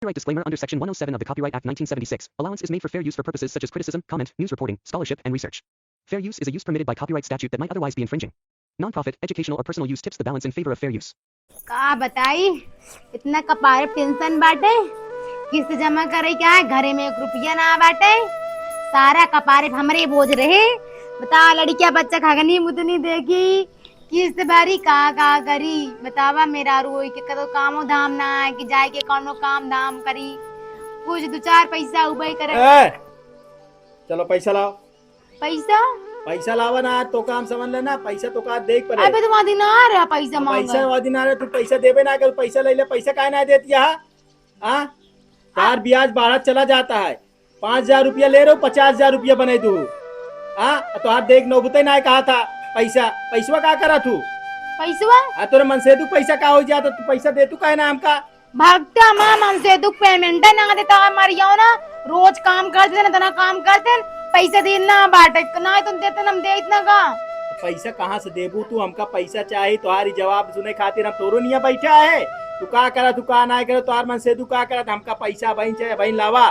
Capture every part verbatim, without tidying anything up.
Copyright disclaimer. Under Section one oh seven of the Copyright Act nineteen seventy-six, allowance is made for fair use for purposes such as criticism, comment, news reporting, scholarship, and research. Fair use is a use permitted by copyright statute that might otherwise be infringing. Non-profit, educational, or personal use tips the balance in favor of fair use. का बताई, इतना कपारे टेंशन बाटे, किस्त जमा करे के आए, घरे में एक रुपया ना बाटे, सारा कपारे पे हमरे बोझ रहे। बतावा, लड़किया बच्चा खगनी मुदनी देखी, किस्त भरी का का करी, बतावा, मेहरारू होई के कतो कामो धाम ना आए कि जाए के कौनो काम धाम करी, कुछ दो चार पैसा उबई करे। ए, चलो पैसा लाओ। पैसा? पैसा लावा ना, तो काम समझ लेना, पैसा तो का देख पड़े। अबे तो वहाँ दिनार है, पैसा मांगा। पैसा वहाँ दिनार है, तू पैसा देबे ना कर, पैसा ले ले, पैसा काहे ना देती है? हाँ? तार ब्याज बढ़त चला जाता है, पाँच हजार रुपया ले रहे हो, पचास हजार रुपया बने दू। हाँ, तो आप देख नौबते ना कहा था पैसा, पैसवा का करा तू? पैसवा? आ तोरे मनसेदू पैसा का हो जाता, तू पैसा दे तू काहे ना हमका? भगता माँ मनसेदू पेमेंट ना देता है, मरियो ना, रोज काम करते ना, इतना काम करते, पैसा देना बाटे, ना तुम देते ना, हम दे इतना का? पैसा कहाँ से देबू तू? हमका पैसा चाही, तोहारी जवाब सुने खातिर हम तोरो निया बैठा है। तू का करा, तू का ना करे, तोहार मनसेदू का करा, हमका पैसा बहिन चाहे, बहिन लावा।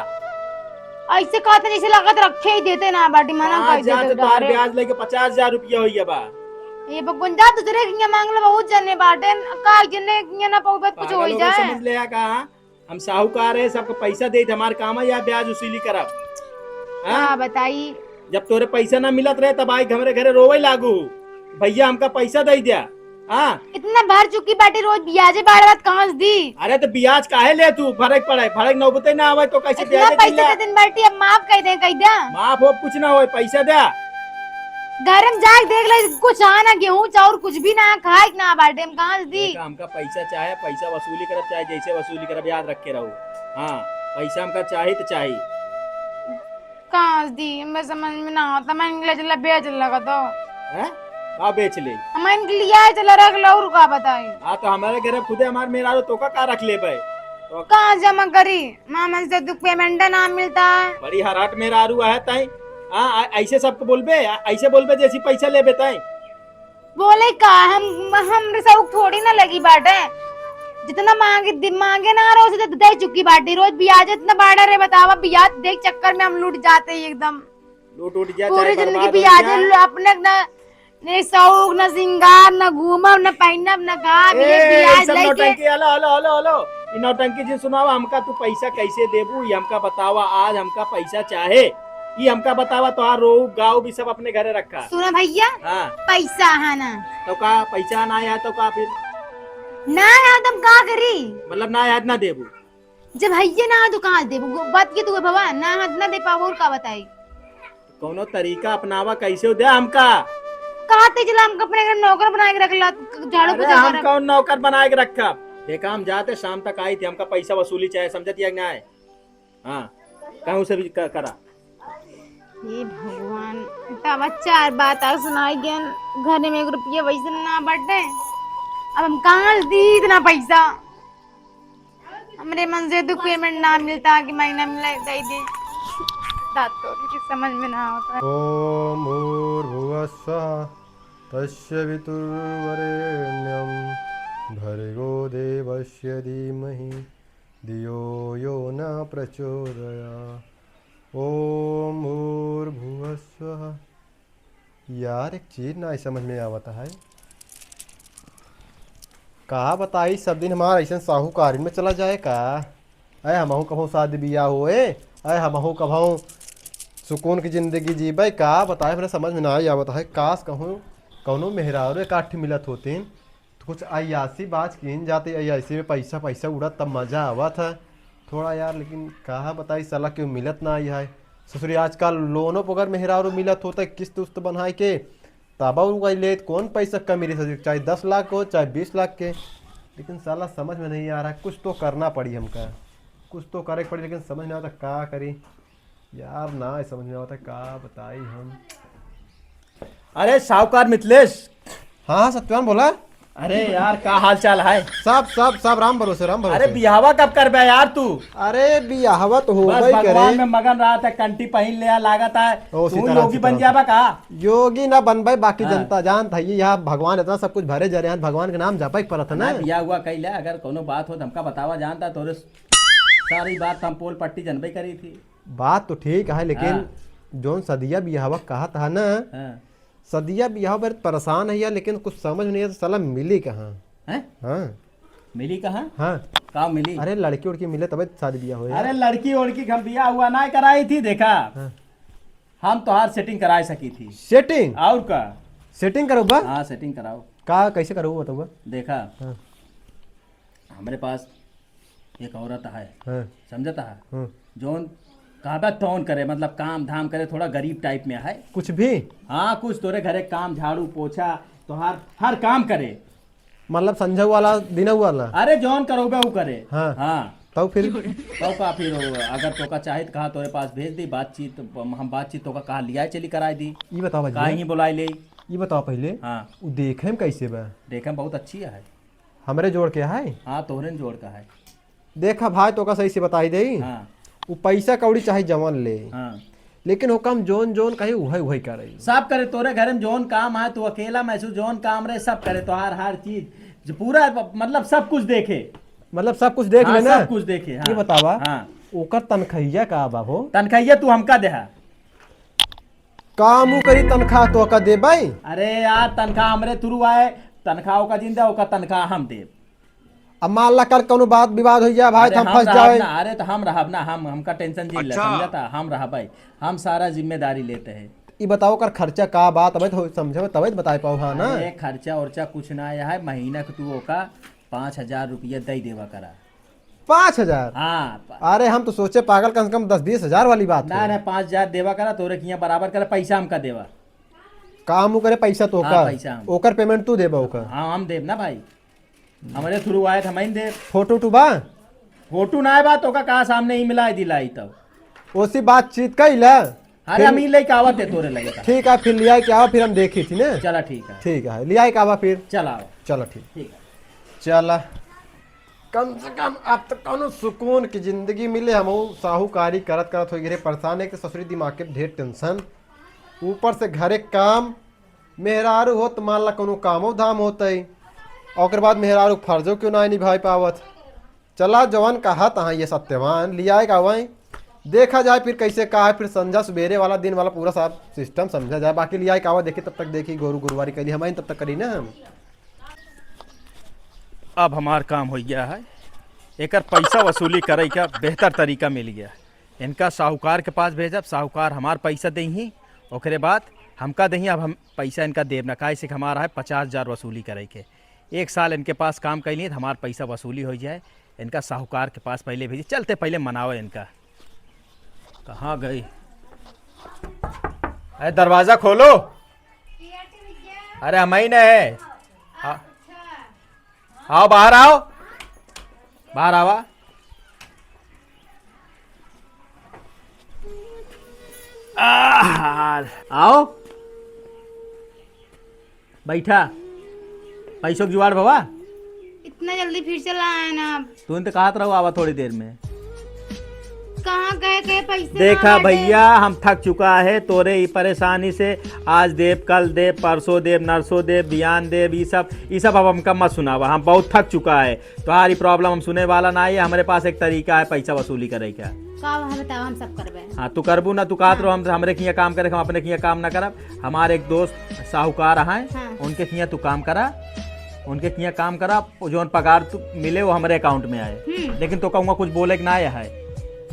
ऐसे कहते जैसे लागत रखे ही देते ना बाटी, मना पाँच कर हजार देते से तोहार डायरेक्ट। ब्याज लेके पचास हजार रुपया होइया बा। ये भगवान, जा दूसरे के यहाँ मांग ले, बहुत जने बाटे, का जने के यहाँ ना पाऊ, बात कुछ पागल हो हो गए, जाए। समझ ले या का? हम साहूकार है, सबको पैसा देत, हमार काम है या ब्याज वसूली करब। हाँ? का बताई? जब तोरे पैसा ना मिलत रहे, तब आई हमरे घरे रोवे लागू, "भैया, हमका पैसा दे दिया।" हाँ? इतना भर चुकी बाटी, रोज ब्याजे बाढ़ बात कहाँ से दी? अरे तो ब्याज काहे ले तू? भरे के पड़े, भरे के नौबते ना आवे तो कैसे इतना ब्याजे पैसे दिला? दे दिन बाटी, अब माफ कर दे, कह दे। माफ हो कुछ ना होए, पैसा दे। घर में जाके देख ले, कुछ आ ना, गेहूं चाउर कुछ भी ना, खाए के ना बाटे, हम कहाँ से दी? देखा, हमका पैसा चाहे, पैसा वसूली करब, चाहे जैसे वसूली करब, याद रखे रहो। हाँ, पैसा हमका चाही तो चाही। कहाँ से दी? मैं समझ में ना आता, मैं इनके लिए चला बेच लगा तो। हैं? का बेच ले? हम इनके लिए आए चला रख लो, और का बताई? हाँ, तो हमारे घरे खुदे हमार मेहरारू तोका का रख लेबे? तो कहाँ जमा करी? माँ मनसेदू पेमेंट ना मिलता है। बड़ी हराट मेहरारू है तई। हाँ, आ-, ऐसे सबको बोलबे, आ-, ऐसे बोलबे जैसी पैसा लेबे तई। बोले का, हम, हमरे शौक थोड़ी ना लगी बाटे। जितना मांगे, दि-, मांगे ना रहो, से तो दे चुकी बाटी। रोज ब्याज इतना बाढ़ा रे, बतावा, ब्याज देख चक्कर में हम लूट जाते ही एकदम। लूट उठ गया, पूरी चाहे जिंदगी बर्बाद हो ब्याज गया। ल-, अपने ना, ने शौक, ना सिंगार, ना घूमब, ना पहनब, ना खाब, ये ए, ब्याज ई सब लेके। नौटंकी, हेलो, हेलो, हेलो, हेलो। ई नौटंकी जिन सुनावा, हमका तू पैसा कैसे देबू, ई हमका बतावा, आज हमका पैसा चाहे। ई हमका बतावा, तोहार रोऊ, गाऊ भी सब अपने घरे रखा। सुनो भैया, हाँ। पैसा है ना। तो का, पैसा ना आया तो का फिर? ना आया तो हम का करी? मतलब ना आया ना देबू? जब हइये ना, तो कहाँ से देबू? बात ये तो है बाबा, ना हाथ ना दे पाबो, और का बताई? कौनो तरीका अपनावा, कैसे दे हमका? कहा ते चला, हमका अपने घर नौकर बना के रख ला, झाड़ू अरे, पोछा हम करब। कौन नौकर बना के रखब? देखा, हम जाते शाम तक आई थी, हमका पैसा वसूली चाहे, समझत या कि नाय? हाँ, कहूँ से भी क-, करा। हे भगवान, इतना बच्चा और बात और सुनाई गयन, घर में एक रुपया वैसे ना बटे, अब हम कहाँ से दी इतना पैसा? हमरे मनसेदू पेमेंट ना मिलता कि महीना मिला दे दे। दांत तोड़ के समझ में ना आवता है। ओम भूर्भुवः स्वः तस्य वितुर्वरेण्यं भर्गो देवस्य धीमहि धियो यो न प्रचोदयात्। ओम भूर्भुवः स्वः। यार, एक चीज ना समझ में आवत है। का बताई, सब दिन हमार ऐसन साहूकारिन में चला जाए का? अय हमहू कभऊ शादी बियाह होए, अय हमहू कभऊ सुकून की जिंदगी जीबे। का बताई, हमरा समझ में ना आवत है। काश कहूँ कौनो मेहरारू एकाठ मिलत होतीन, तो कुछ अय्यासी बाज कीन जाती, अय्यासी में पैसा, पैसा उड़त, तब मजा आवत है थोड़ा यार। लेकिन कहा बताई, साला केहू मिलत ना आई है। ससुरी आजकल लोनो पर अगर मेहरारू मिलत होता किस्त उस्त बनाए के, तब और कोई लेत, कौन पैसा कमी रही ससुरी, चाहे दस लाख हो, चाहे बीस लाख के। लेकिन साला समझ में नहीं आ रहा, कुछ तो करना पड़ी हमका, कुछ तो करे के पड़ी, लेकिन समझ नहीं आता का करी। यार, ना समझ में आवता, का बताई हम। अरे, साहूकार मिथिलेश। हाँ, हाँ, सत्यवान बोला। अरे यार, का हाल चाल है? सब, सब, सब राम भरोसे, राम भरोसे। अरे, बियाहवा कब करबे यार तू? अरे, बियाहवा तो हो बस गई भगवान करे। में मगन रहा था, कंठी पहिन ले, लागत है ओ, तू सीताराम, योगी बन सीताराम। जाबा का? योगी ना बनबे, बाकी हाँ। जनता जानत है, ये यहाँ भगवान इतना सब कुछ भरे जा रहे हैं, भगवान के नाम जपे के पड़त है ना, ना। बियाह हुआ कैले, अगर कोनो बात हो तो हमका बतावा, जानता तोरे सारी बात हम पोल पट्टी जनबे करी थी। बात तो ठीक है, लेकिन हाँ। जौन सदिया बियाहवा कहत है ना, हाँ। सदिया बियाह पर परेशान है यार, लेकिन कुछ समझ नहीं है, तो साला मिली कहाँ? हैं? हाँ। मिली कहाँ? हाँ। का मिली? अरे लड़की उड़की मिले तबे शादी बियाह होए। अरे लड़की उड़की हम बियाह हुआ ना कराई थी, देखा। हाँ। हम तोहार setting कराए सकी थी। Setting? और का? Setting करो बा? हाँ, setting कराओ। का, कैसे करो बताओ बा? देखा। हाँ। हमरे पास एक औरत है, हाँ। समझता है? हाँ। जौन कहबे तौन करे, मतलब काम धाम करे, थोड़ा गरीब type में है। कुछ भी? हाँ, कुछ तोरे घरे काम, झाड़ू, पोछा, तोहार हर काम करे। मतलब संझा वाला, दिना वाला? अरे जौन करोबे उ करे। हाँ। हाँ। तब फिर? तब का फिर, अगर तोका चाहे तो कहा तोरे पास भेज दी, बातचीत, हम बातचीत तोका कहा लियाए चली कराए दी। ई बताओ भैया। काहे ही बुलाए ले? ई बताओ पहले, हाँ। उ देखे में कैसे बा? देखे में बहुत अच्छी है। हमरे जोड़ के है? हाँ, तोहरे जोड़ का है। देखा भाई, तोका सही से बताई देई। हाँ। उ पैसा कौड़ी चाहे जवन ले, हाँ। लेकिन ओका हम जौन जौन कही उहे उहे करे। सब करे, तोरे घर में जौन काम है, तू अकेला महसूस, जौन काम रहे सब करे, तोहार हर चीज, जो पूरा ब-, मतलब सब कुछ देखे। मतलब सब कुछ देख हाँ, लेना? सब कुछ देखे, ये हाँ। बतावा, हाँ। ओकर तनखैया का बा हो? तनखैया तू हमका देहा। काम उ करी, तनख्वाह तोहका देबै? अरे यार, तनख्वाह हमरे through आए, तनख्वाह ओका जिन दे, ओका तनख्वाह हम देब। अब मान ला कल कौनो बात विवाद हो जाए भाई, अरे तो हम हम फंस रहब जाए। ना, अरे तो हम रहब ना, हम, हमका tension जिन ले, अच्छा। समझता, हम रहबै, हम सारा जिम्मेदारी लेते हैं। ई बताओ ओकर खर्चा का बात, तबे तो समझे, तबे तो बताए पाओ, हाँ ना? अरे खर्चा उर्चा कुछ ना आया है, महीना के तू ओका पाँच हजार रुपया दे देवा करा। पाँच हजार? हाँ, पा- अरे हम तो सोचे पागल, कम से कम दस बीस हजार वाली बात ना, है। ना, पाँच हजार देवा करा, तोरे किया बराबर करा, पैसा हमका देवा। काम उ करे, पैसा तो हाँ, का? पैसा हम। ओकर payment तू देबा ओकर? हाँ, हम देब ना भाई, हमरे through आए तो हम ही देब। फोटो उटू बा? फोटो ना आए बा, तो का कहा सामने ही मिला दिलाई तब। ओसी बातचीत कइला? अरे फिर हम ही लेके आवत है तोरे लगे का। ठीक है, फिर लिया के आवा, फिर हम देखी थी ना। चला ठीक है। ठीक है, लिया के आवा फिर। चला आवा। चला ठीक। ठीक है। चला। कम से कम अब तो कौनो सुकून की जिंदगी मिले। हम साहूकारी करत करत हो गए परेशान, एक तो ससुरी दिमाग के ढेर tension, ऊपर से घरे काम, मेहरारू हो तो मान ला कौनो कामो धाम होत है, और ओकर बाद मेहरारू फर्जो क्यों ना निभाई पावत। चला जवन कहा तहाँ ये सत्यवान लियाए का वहीं देखा जाए फिर कैसे का है, फिर संझा सुबेरे वाला दिन वाला पूरा सब system समझा जाए। बाकी लियाए का आवा देखी, तब तक देखी गोरू गुरुवारी कैली हम तब तक करी ना हम। अब हमार काम हो गया है, एकर पैसा वसूली करे का बेहतर तरीका मिल गया। इनका साहूकार के पास भेजब, साहूकार हमार पैसा देही, ओकरे बाद हमका देही। अब हम पैसा इनका देब ना, काहे से कि हमारा है पचास हजार वसूली करे के। एक साल इनके पास काम कैली तो हमार पैसा वसूली हो जाए। इनका साहूकार के पास पहले भेजी, चलते पहले मनावे इनका। कहाँ गई? अरे दरवाजा खोलो। अरे हम ही नहीं है। आ-, आओ बाहर आओ, बाहर आवा। आह, आओ, बैठा। पैसों के जुगाड़ भवा? इतना जल्दी फिर चला आए ना आप। तू तो कहत रहो आवा थोड़ी देर में। कहाँ कहे के पैसे ना देखा बाटे। भैया, हम थक चुका है तोरे ई परेशानी से। आज देब, कल देब, परसों देब, नरसों देब, बियान देब, ई सब, ई सब अब हमका मत सुनावा। हम बहुत थक चुका है। तोहारी problem हम सुने वाला ना है। हमरे पास एक तरीका है पैसा वसूली करे का। का वहाँ बताओ, हम सब करबे। हाँ, तू करबू ना, तू कहत हाँ। रहो हम, हमरे किया काम करे, हम अपने किया काम ना करब। हमारे एक दोस्त साहूकार हैं, हाँ। उनके किया तू काम करा, उनके किया काम करा, वो जौन पगार तू मिले वो हमरे account में आए। हम्म। लेकिन तो कहूँगा कुछ बोले के ना आए है,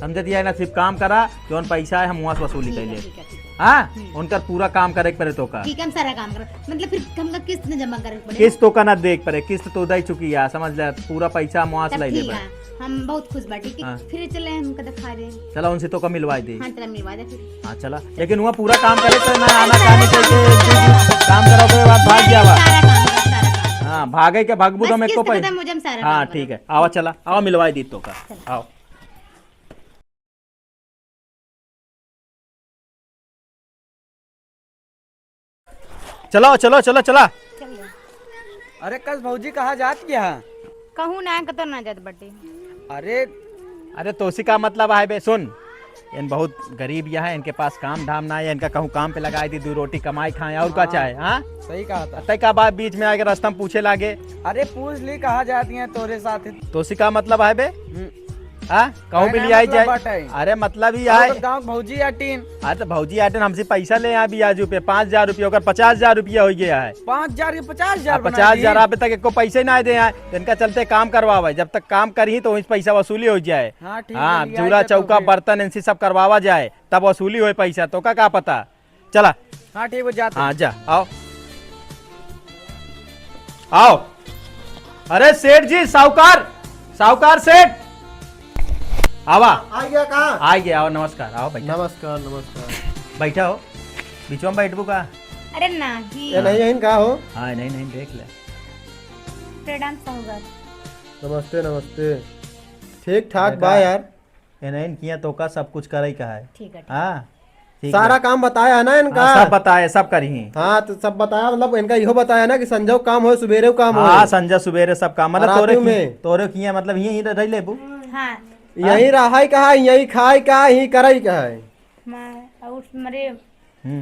समझे दिया है ना, सिर्फ काम करा, जौन पैसा है हम वहाँ से वसूली ठीक कर है, ले। ठीक है, ठीक है। हाँ, हम्म। उनकर पूरा काम करे के पड़े तो का। ठीक है, हम सारा काम करब। मतलब फिर हमका किस्त न जमा करे के पड़े? किस्त तो का ना दे के पड़े, किस्त तो दे चुकी है, समझ ले, पूरा पैसा हम वहाँ से तब ले ठीक लेबे। है, हम बहुत खुश बाटी कि हाँ। फिर चले हमका दिखा दे। चला उनसे तो का मिलवाई दे। हाँ, चला मिलवा दे फिर। हाँ, चला, लेकिन वहाँ पूरा काम करे तो ना आना काम करा, काम करा, काम करा, ओकरे बाद भाग नहीं, जावा। सारा काम करा, सारा काम। हाँ, भागे के भागबू तो बस हम एको किस्त पै-, खत्म हो जाए, हम सारा हाँ, काम ठीक करब। है, आवा चला, आवा मिलवाई दी तो का, चला। आओ। चलो, चलो, चलो, चला। चल गया। अरे कस भौजी, कहाँ जात गया? कहूँ ना, कतो ना जात बाटे। अरे, अरे तोसी का मतलब है बे? सुन, इन बहुत गरीब यहाँ है, इनके पास काम धाम ना है, इनका कहूँ काम पे लगाई दी, दो रोटी कमाई खाएं, और का हाँ, चाहे, हाँ? सही कहा था। तय का बात बीच में आके रास्ता में पूछे लागे। अरे पूछ ली, कहाँ जाती हैं तोरे साथ? तोसी का मतलब है बे? हम्म। हाँ, कहूँ भी लियाई जाए। अरे मतलब ही आए। गाँव भौजी आटिन। अरे तो भौजी आटिन हमसे पैसा ले आए ब्याजू पे पाँच हजार रुपया, ओकर पचास हजार रुपया होइ गया है। पाँच हजार के पचास हजार हाँ, बनाई। पचास हजार अभी तक एको पैसे ना दे आए, तो इनका चलते काम करवावे। जब तक काम करी तो वहीं से पैसा वसूली होइ जाए। हाँ, ठीक है, हाँ, लियाई चूल्हा जाए तो चौका फिर। बर्तन इनसे सब करवावा जाए, तब वसूली होए पैसा। तो का, का पता? चला। हाँ, ठीक बा, जाते। हाँ, जा, आओ। आओ। अरे सेठ जी, साहूकार, साहूकार सेठ। आवा। आ गया का? आ गया, आओ, नमस्कार, आओ, बैठा। नमस्कार, नमस्कार। बैठा हो। बिचवा में बैठबू का? अरे नाही। ए, नहीं, नहीं, का हो? हाँ, नहीं, नहीं, देख ले। प्रणाम साहूकार। नमस्ते, नमस्ते। ठीक ठाक देखा? बा यार। इन्हें किया तो का सब कुछ करई का है। ठीक है, ठीक। हाँ, ठीक सारा है। काम बताया है ना इनका? हाँ, सब बताए, सब करी। हाँ, तो सब बताया, मतलब इनका इहो बताया ना कि संझा काम होए, सुबेरे काम होए। हाँ, संझा सुबेरे सब काम, मतलब तोरे रातियों की, में। तोरे किया, मतलब यहीं रह लेबू। हाँ। यहीं रहाई का है, यहीं खाई का है, यहीं करई का है। मैं, और मरे हम्म।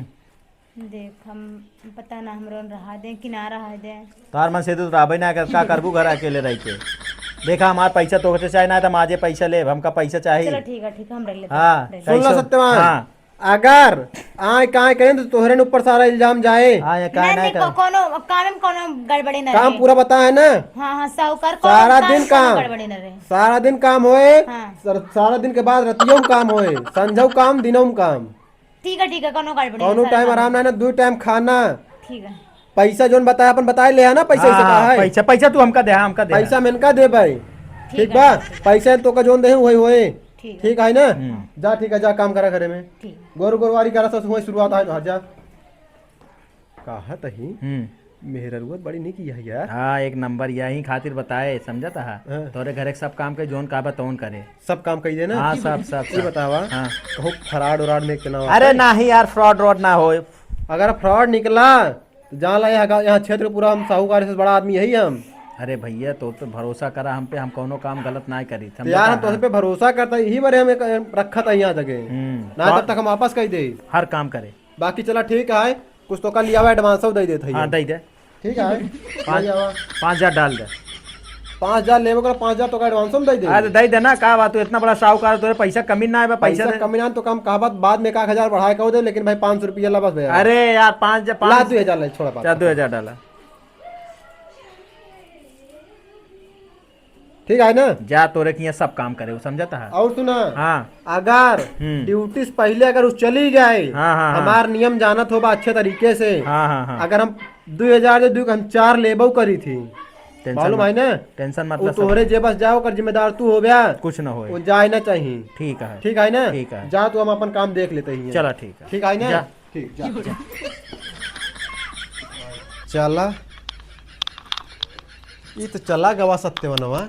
देख, हम पता ना हमरो रहा दे कि ना रहा दे। तार मन से तो रहबे ना कर, का करबू घर अकेले रह के? देखा, हमार पैसा तोहसे चाहे ना, तो हम आजे पैसा लेब, हमका पैसा चाही। चलो ठीक है, ठीक है, हम रख लेते हैं, हाँ, रख लेते हैं। सुन लो कैसे? सत्यवान, हाँ। अगर आए काए करें तो तोहरे न ऊपर सारा इल्जाम जाए। हाँ, ये काहे नहीं, ना नहीं, करे? को-, कोनो काम में कोनो गड़बड़ी ना काम रहे। पूरा बता है ना? हाँ, हाँ, साहूकार, कोनो सारा काम दिन कोनो काम। गड़बड़ी ना रहे। सारा दिन काम होए, हाँ। सर-, सारा दिन के बाद रतियों में काम होए, संझा काम, दिनों में काम। ठीक है, ठीक है, कोनो गड़बड़ी कौनो नहीं, टाइम सारा आराम ना है ना, दो टाइम खाना। ठीक है। पैसा जोन बताया, अपन बताए ले है ना, पैसा हाँ, ऐसे हाँ, कहा है। पैसा, पैसा तू हमका दे, हाँ, हमका दे। पैसा हम इनका दे भाई। ठीक ठीक है, बा? ठीक है। पैसा तो का जोन दे, वही होए। ठीक है। ठीक है ना? हम्म। जा, ठीक है, जा काम करा घरे में। ठीक। गोरू गोरवारी करा, सब वही शुरुआत है, जा। कहत ही, हम्म। मेहररुआ बड़ी निक यह यार। हाँ, एक नंबर, यही खातिर बताए, समझत हा? हाँ। तोरे घरे के सब काम के जोन का बा तौन करे। सब काम कही दे ना? हाँ, सब, सब, ये सब। बतावा, हाँ। कहूँ fraud व्रॉड में इतना अरे बात है? नहीं यार, fraud व्रॉड ना होए। अगर fraud निकला, तो जान ला, यहाँ का, यहाँ क्षेत्र पूरा हम साहूकार से बड़ा आदमी यही हम। अरे भैया, तो पे भरोसा करा हम पे, हम कौनो काम गलत ना करी, तो समझा यार, हम था? तोहरे पे भरोसा करता, यही बारे हम एक रखा था यहाँ जगह। हम्म। ना, तो तब तक हम वापस कही दे। हर काम करे। बाकी चला, ठीक है, कुछ तो का लियावा, advance दे देत है। हाँ, दे दे। ठीक है, पाँच, ले आवा। पाँच हजार डाल दे। पाँच हजार लेबो कर, पाँच हजार तो का advance में दे दे। हाँ, तो दे दे ना, का बात, तू इतना बड़ा साहूकार, तोरे पैसा कमी ना है, पैसा पैसा दे। कमी ना तो कम, कहा बात, बाद में एक आध हजार बढ़ाए कहो दे, लेकिन भाई, पाँच सौ रुपया ला बस भैया। अरे यार, पाँच हजार, ला, पाँच दो हजार ले, छोड़ा बात। चल, दो हजार डाला। ठीक है ना? जा, तोरे किया सब काम करे, वो समझता है। और सुना, हाँ। अगर हम्म। ड्यूटी से पहले अगर वो चली गए, हाँ, हाँ, हाँ। हमार नियम जानत होबा अच्छे तरीके से। हाँ, हाँ, हाँ। अगर हम दो हजार दे, दो हम चार लेबो करी थी। टेंशन मालूम मत, है ना? टेंशन मत वो ला, सब तोहरे जेब से जाओ, ओकर जिम्मेदार तू हो बया। कुछ ना होए। वो जाए ना चाहिए। ठीक है। ठीक है ना? ठीक है। जा, तू हम अपन काम देख लेते ही हैं। चला, ठीक है। ठीक है ना? जा। ठीक, जा। चला, ई तो चला गवा सत्यवनवा।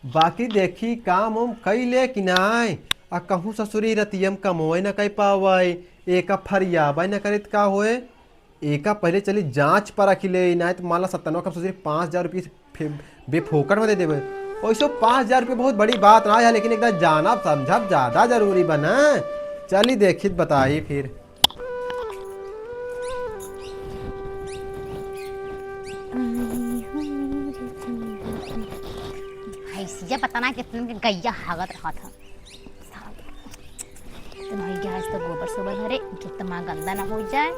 बाकी देखी, काम उम कई ले कि नाय? आ कहूँ ससुरी रतियम कमोए न कई पावे, एका फरियाबे न करित का होए? एका पहले चली जांच परख ले, नाय तो मान ला सत्यवनवा कब ससुरी पाँच हजार रुपये फे-, बेफोकट में दे देबे। वैसे पाँच हजार रुपये बहुत बड़ी बात ना है, लेकिन एक बार जानब समझब ज्यादा जरूरी बा ना। चली देखित बताई फिर। भैंसिया पता ना कितने के गैया हागत रहत ह। तो भाई गैस तो गोबर सोबर भरे, जो तमा गंदा ना हो जाए।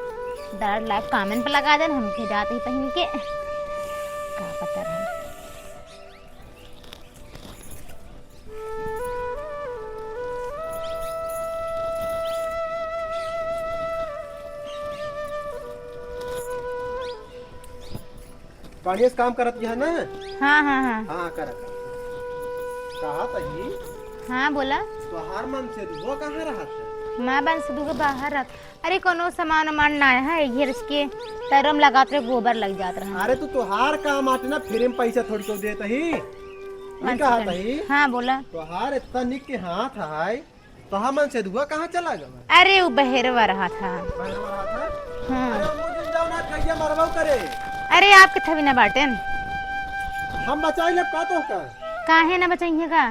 दरार लाइव कामेंट पे लगा देन, हमके जाते ही पहन के। का पता रहे। बढ़िया से काम करत है ना? हाँ, हाँ, हाँ। हाँ, कर, कर। कहा तही? हाँ, बोला। तोहार मन से दुआ कहाँ रहत है? माँ बन से दुआ बाहर रहत। अरे, कोनो सामान उमान ना है, ये रच के तैरम लगात रहे, गोबर लग जात रहा। अरे, तू तोहार काम आटे ना, फ्री में पैसा थोड़ी को देत ही। नहीं कहा तही? हाँ, बोला। तोहार इतना निक के हाथ है, तोहार मन से दुआ कहाँ चला गवा? अरे, वो बहेरवा रहा था। बहेरवा रहा था? हाँ। अरे, वो दिन जाओ ना, गैया मरवाऊ करे। अरे, आपके थवी ना बाटेन। हम बचाई लेब का तो का? काहे ना बचाइए का?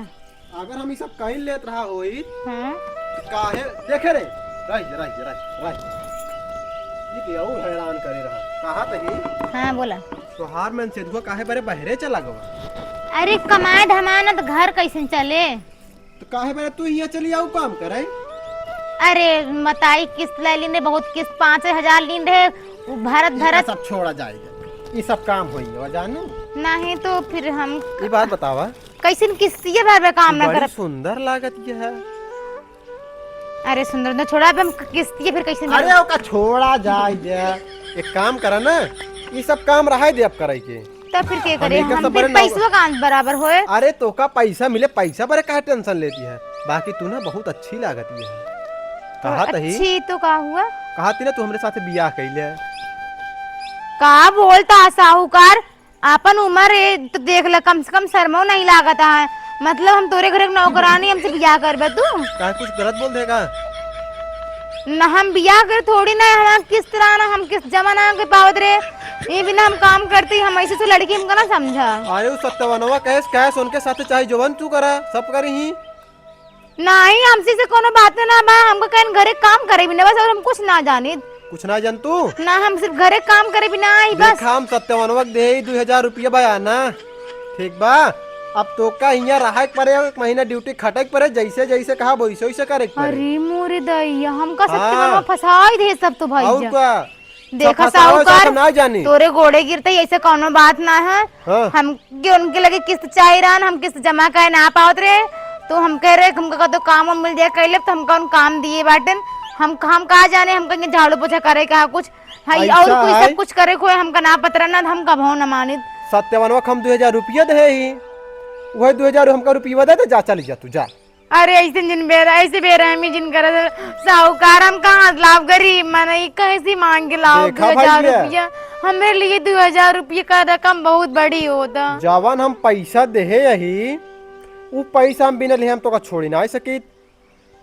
अगर हम ई सब कहीं लेत रहा होई, हाँ। तो काहे? देखे रे, रह जा, रह जा, रह जा, रह जा। ये तो और हैरान करे रहा। कहा तही? हाँ, बोला। तोहार मन से दुआ काहे बरे बहरे चला गवा? अरे, कमाए धमाए ना तो घर कैसे चले? काहे बरे तू हियाँ चली आऊ काम करे? अरे, बताई, किस्त ले लीन रहे, बहुत किस्त, पाँच हजार लीन रहे, उ भरत ई भरत। सब छोड़ा जाए दे, ई सब काम होई है, जानू? नहीं तो फिर हम ई बात बतावा। कैसे किस्तिये भरबे, काम ना बड़ी करब। सुंदर लागत ये है। अरे सुंदर, न छोड़ा, अब हम किस्तिये फिर कैसे अरे भरब? ओका छोड़ा जाए दे, एक काम करा ना, ई सब काम रहाई दे अब करे के। तब फिर के हम करे? एकर हम सब फिर बरे नौ- पैसवा कहाँ बराबर होए? अरे तोका पैसा मिले, पैसा बरे काहे टेंशन लेती है? बाकी तू ना बहुत अच्छी लागत ये है। तो कहा तही? अच्छी तो का हुआ? कहा ती ना तू हमरे साथे बियाह कइले। का बोलता है साहूकार? आपन उम्र है तो देख ले, कम से कम शर्मो नहीं लागत है। मतलब हम तोरे घर के नौकरानी, हमसे बियाह करबे तू? काहे कुछ गलत बोल देगा? न हम बियाह कर थोड़ी ना, हम किस्त ना, हम किस्त जमा ना के पावत रे। ये बिना हम काम करते ही हम ऐसे से लड़की हमका ना समझा। अरे उ सत्यवानवा कैस कैस उनके साथे चाहे जवन तू करा, सब करी ही। नहीं, हमसे से कोनो बात ना बा, हमका कहीं घरे काम करे बिना बस, और हम कुछ ना जानी। कुछ ना जान तू? ना, हम सिर्फ घरे काम करे बिना आई बस। देखा, हम सत्यवानवा के देहे दुई हजार रुपया बा ना, ठीक बा? अब तोका हियाँ रहे के परे, एक महीना ड्यूटी खटे के परे, जैसे जैसे कहा वैसे वैसे करे के परे। अरे मोरे दैया, हमका हाँ। सत्यवानवा फंसाई दे सब तो भैया। और का? देखा सब फंसावे, साहूकार, सब ना जानी। तोरे गोड़े गिरते ऐसे कोनो बात ना है। हाँ। हम के उनके लगे किस्त चाही रहन, हम किस्त जमा करे ना पावत रहे, तो हम कह रहे हमका कतो काम वाम मिल जाए, कह लेब, तो हमका उन काम दिए बाटेन। हम हम का जाने, हमका ये झाड़ू पोछा करे का कुछ, हाँ, ऐसा और कोई है। सब कुछ करे कोई हमका ना पतरा ना, हम कबहू ना मानित। सत्यवानवा के हम दो हजार रुपया दे ही, वही दो हजार हमका रुपया दे दे, जा चली जा तू, जा। अरे ऐसे जिन बेरा, ऐसे बेरहमी जिन करा साहूकार, हम कहाँ लाभ, गरीब मनई कैसी मांग के लाभ देखा दो हजार भैया। रुपया? हमरे लिए दो हजार रुपया का रकम बहुत बड़ी होता। जवन हम पैसा देहे यही, उ पैसा हम बिना लिए हम तोका छोड़ी ना सकी।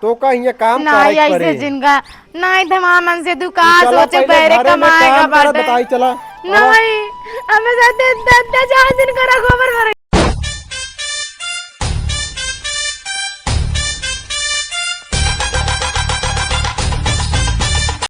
तोका हियाँ काम नहीं, करे ऐसे पड़े। जिनका नहीं, तो हमार मन से तू का तू चला सोचे, पहले बहरे घर में कमाए काम का करत बाटे। बताई, चला। नहीं, हमें साथे दस, दस हजार दिन करा